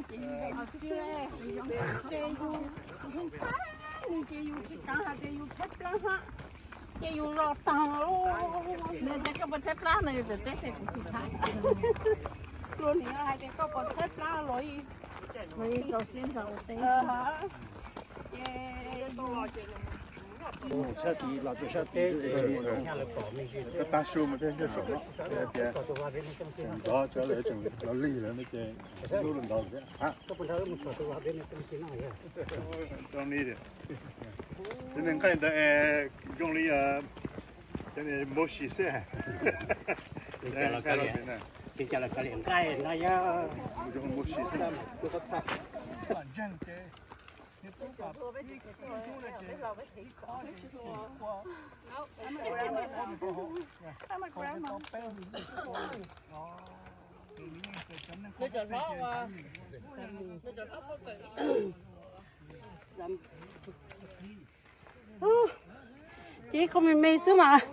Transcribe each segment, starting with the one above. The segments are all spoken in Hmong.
Ces yus, ces yus tsis kaav hais tias yus tshaib plab hab, ces yus los taag. Nws tias koj puas tshaib plab no, yus teb tias kuv tsis tshaib. Luag nim hais tias koj puas tshaib plab los, los tau siab nrog ua teb. Ces sab tid los rau sab tid, koj taag su mus tej nyuag saum no, tias ntxov tsav lawv tseem los lig lawm no ces lub lawm ntawd thiab. Zoo li, cov niag nqaij ntawd zoo li cov niag npau si xwb. Npau si xwb. Ces qhov me me xwb mas.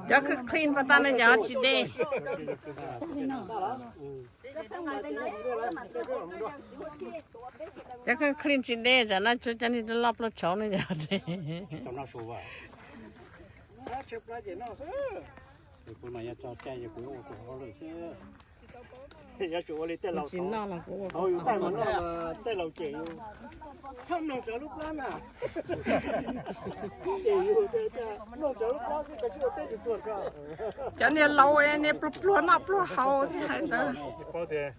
Cov kheej clean pas tas ne, cov tsis de. Cov kheej clean tsis de, tam no tsuas cov niag loj pluag tshauv ne yog. Yuav tsum ua li tej laus tau, yus taij mas noj mas tej laus cem yus, txhob mloog cov lub plab na. Cem yus, mloog cov lub plab xwb, koj tsis ua teb tsis tsuag tso. Cov niag laus niag pluag pluag noj pluag haus thiab hais ntawd. Paub tias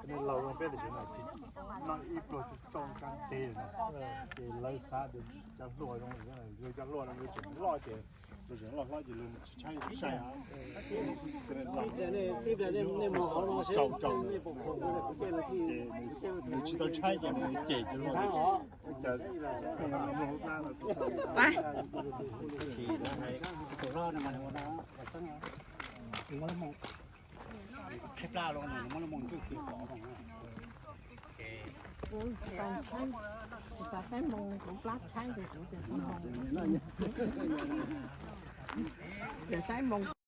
niag laus zoo peb tias tsis noj, noj ib pluag tsis tau sab teg no, ces lawv xav tias cov hluas zoo, yog cov hluas no tseem loj ces, tseem loj hlob ces lawv tsis tshaib tsis sai. Nws tsis tau tshaib ces nws cem ces luag. Tshaib plab los nws muab lub moo ntsuj plig pov. Kuv tsis tau saib moo, kuv plab tshaib ces kuv tsis tau moo. Tseem saib moo.